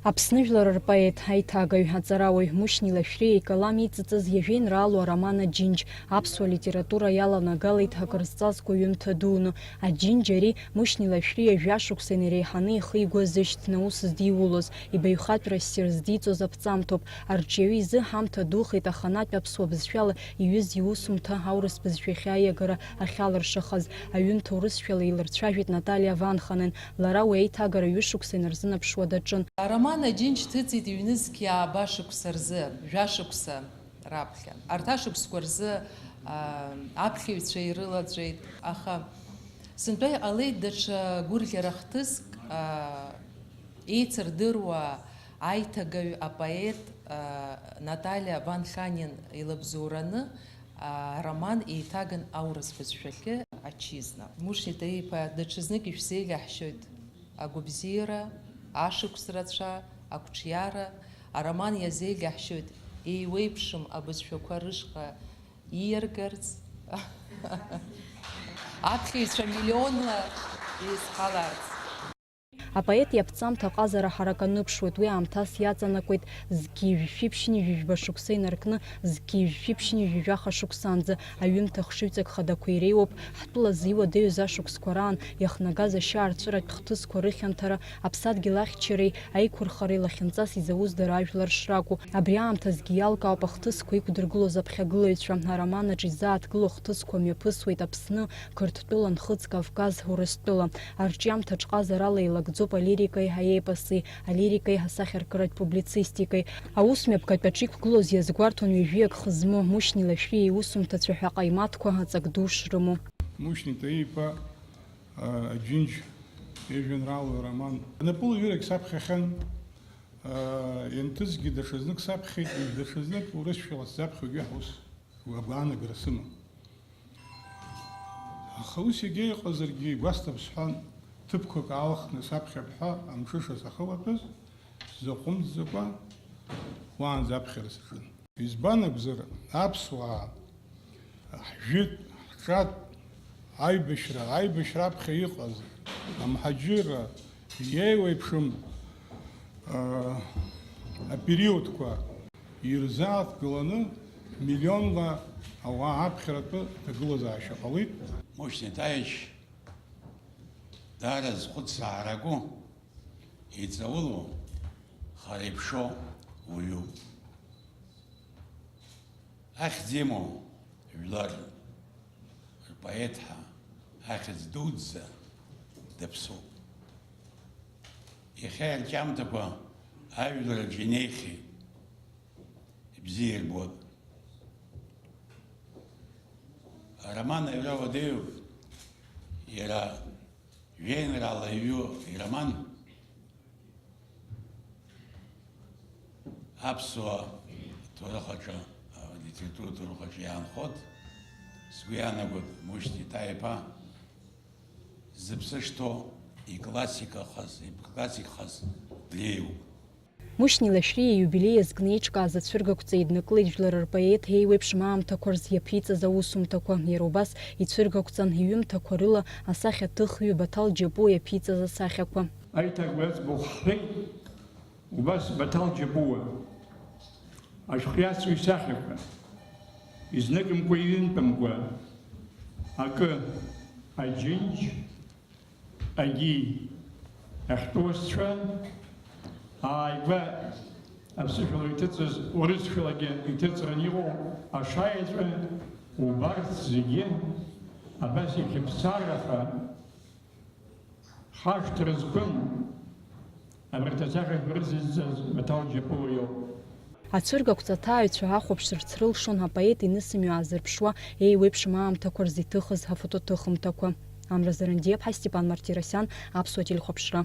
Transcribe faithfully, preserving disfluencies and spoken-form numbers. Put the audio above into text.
Аԥсны жәлар рпоет, аиҭагаҩ, аҵарауаҩ Мушьни Лашәриа икалам иҵыҵыз иажәеинраалоу ароман Аџьынџь аԥсуа литература иаланагалеит акыр зҵазкуа ҩымҭа дуны. Аџьынџь ари Мушьни Лашәриа жәашықәса инареиҳаны ихы игәы азышьҭны аус здиулоз, ибаҩхатәра ссир здиҵоз аԥҵамҭоуп. Арҿиаҩы изы ҳамҭа духеит аханатә аԥсуа бызшәала иҩыз иусумҭа аурыс бызшәахь аиагара ахьалыршахаз. Аҩымҭа урысшәала илырцәажәеит Наталиа Ванханен. Лара уи аиҭагара ҩышықәса инарзынаԥшуа даҿын. Ароман Аџьынџь ҭыҵит ҩнызқь ааба шықәса рзы, жәашықәса раԥхьа. Арҭ ашықәсқәа рзы, аа, аԥхьаҩцәа ирылаҵәеит, аха сынтәа иҟалеит даҽа гәырӷьара хҭыск, аа, еицырдыруа аиҭагаҩ апоет, аа, Наталиа Ванханен илабзоураны, аа, ароман еиҭаган аурыс бызшәахьы ачизна. Мушьни Таиа-иԥа, даҽазнык ишәзеиӷьаҳшьоит агәабзиара, ашықәс рацәа, ақәҿиара, ароман иазеиӷьаҳшьоит еиуеиԥшым абызшәақәа рышҟа ииаргарц, аԥхьаҩцәа миллионла еизҳаларц. Апоет иаԥҵамҭа аҟазара ҳарак аныԥшуеит, уи аамҭас иаҵанакуеит, зқьи жәшәи ԥшьынҩажәи жәба шықәса инаркны, зқьи жәшәи ԥшьынҩажәи жәаха шықәсаанӡа. Аҩымҭа хшыҩҵак хадақәа иреиуоуп, ҳтәыла зиуадаҩыз ашықәсқәа раан иахнагаз ашьаарҵәыратә хҭысқәа рыхьанҭара, аԥсадгьыл ахьчареи аиқәырхареи лахьынҵас изауз дара ажәлар шракәу. Абри аамҭазгьы иалкаауп ахҭысқәа иқәдыргылоз аԥхьагылаҩцәа. Ароман аҿы изааҭгылоу ахҭысқәа мҩаԥысуеит Аԥсны, Қырҭтәыла, Нхыҵ Кавказ, Урыстәыла. Арҿиамҭаҿ ҟазарала еилагӡоуп алирикеи аепоси, алирикеи асахьаркыратә публицистикеи. Аус мҩаԥгатә аҿы иқәгылоз иазгәарҭон ҩажәиак хы змоу Мушьни Лашәриа иусумҭацәа ҳәа ҟаимаҭқәа аҵак ду шрымоу. Мушьни Таиа-иԥа, а, Аџьынџь ижәеинраала роман. Напылаҩырак саԥхьахьан, а, ианҭысгьы даҽазнык саԥхьеит, даҽазнык урысшәала сзаԥхьогьы ус агәаанагара сыман. Аха ус егьа иҟазаргьы, игәасҭап сҳәан, ҭыԥқәак аалхны саԥхьап ҳәа амҽыша сахылатәаз, сзаҟәымҵӡакәа уаанӡа аԥхьара саҿын. Избан акәзар, аԥсуаа ҳжәит, ҳҿат, аибашьра, аибашьра аԥхьа иҟаз, амҳаџьырра, иеиуеиԥшым, аа, апериодқәа ирзааҭгыланы, миллионла ауаа аԥхьаратәы ҭагылазаашьа ҟалеит. Мушьни Таиа-иԥа даара зхәыцра аараго, иҵаулоу, хара иԥшоу уаҩуп. Ахьӡ имоу жәлар рпоет ҳәа ахьӡ дуӡӡа даԥсоуп. Иахьа ирҿиамҭақәа ажәлар рҿы инеихьеит, ибзиа ирбоит. Ароман аҩра уадаҩуп, иара жәеинраала иҩу ироман аԥсуа ҭоурых аҿы, алитературатә ҭоурых аҿы иаанхоит. Сгәы иаанагоит, Мушьни Таиа-иԥа зыԥсы шҭоу иклассикахаз, иклассикхаз дреиуоуп. Мушьни Лашәриа ииубилеи азкны еиҿкааз ацәыргақәҵа еиднакылеит жәлар рпоет еиуеиԥшым аамҭақәа рзы иаԥиҵаз аусумҭақәа. Иара убас ицәыргақәҵан иҩымҭақәа рыла асахьаҭыхҩы Баҭал Џьапуа иаԥиҵаз асахьақәа. Аиҭагара аӡбахә ҳҳәеит, убас Баҭал Џьапуа, ашәҟәиацәа исахьақәа, изныкымкәа-иҩынтәымкәа акы, Аџьынџь, Агьи, ахьтәы уасцәа, ааигәа аԥсышәала иҭыҵыз, урысшәалагьы иҭыҵран иҟоу ашаеҵәа, убарҭ зегьы абас иахьыԥсараха, хашҭра зқәым, абарҭ асахьақәа рызызҵаз Баҭал Џьапуа иоуп. Ацәыргақәҵа аҭааҩцәа ахәаԥшырц рылшон апоет инысымҩа аазырԥшуа еиуеиԥшым аамҭақәа рзы иҭыхыз афотоҭыхымҭақәа. Амра Зарандиаԥҳа, Степан Мартиросиан, Аԥсуа телехәаԥшра.